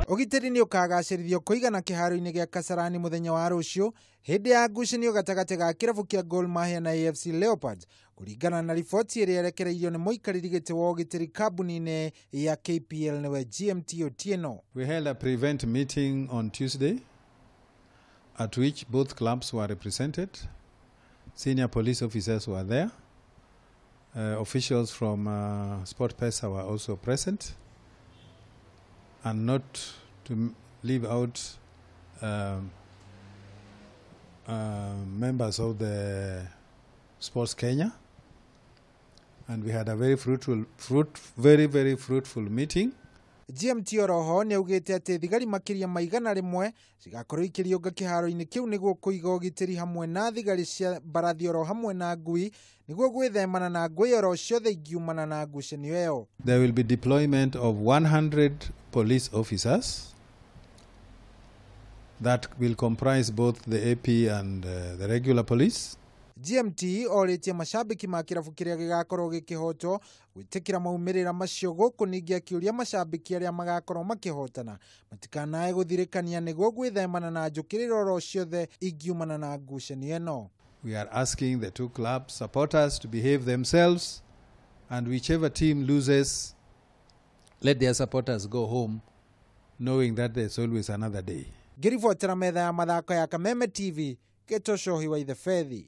Ũgitĩri nĩ ũkagacĩrithio kũigana kĩharo-inĩ gĩa Kasarani mũthenya wa rũciũ hĩndĩ ya ngucanio gatagatĩ ga kĩrabu kĩa Gor Mahia na AFC Leopards, kũringana na riboti ĩrĩa ĩrekereirio nĩ mũikarĩri gĩtĩ wa ũgitĩri kambuni-inĩ ya KPL nĩwe GMT Otieno. We held a prevent meeting on Tuesday at which both clubs were represented. Senior police officers were there. Officials from SportPesa were also present. And not to leave out members of the Sports Kenya. And we had a very fruitful, very, very fruitful meeting. GMT oroho nĩ augĩte atĩ thigari makĩria ma 100 cigakorwo ikĩriũnga kĩharo-inĩ kĩu nĩguo kũiga ũgitĩri hamwe na thigari cia mbarathi oro hamwe na ngui nĩguo gwĩthemana na ngũĩ oro ciothe ingiumana na ngucanio ĩyo. There will be deployment of 100 police officers that will comprise both the AP and the regular police. GMT orĩtie macambĩki ma kĩrabu kĩrĩa gĩgakorwo gĩkĩhotwo gwĩtĩkĩra maumĩrĩra macio gũkũ ningĩ akĩũria macambĩki arĩa magakorwo makĩhotana matikanae gũthirĩkania nĩguo gwĩthemana na njũkĩrĩro oro ciothe ingiumana na ngucanio ĩno. We are asking the two club supporters to behave themselves, and whichever team loses, let their supporters go home knowing that there's always another day. Ngĩribotera metha ya mathako ya Kameme TV, Gĩtũcohi wa Ithefethi.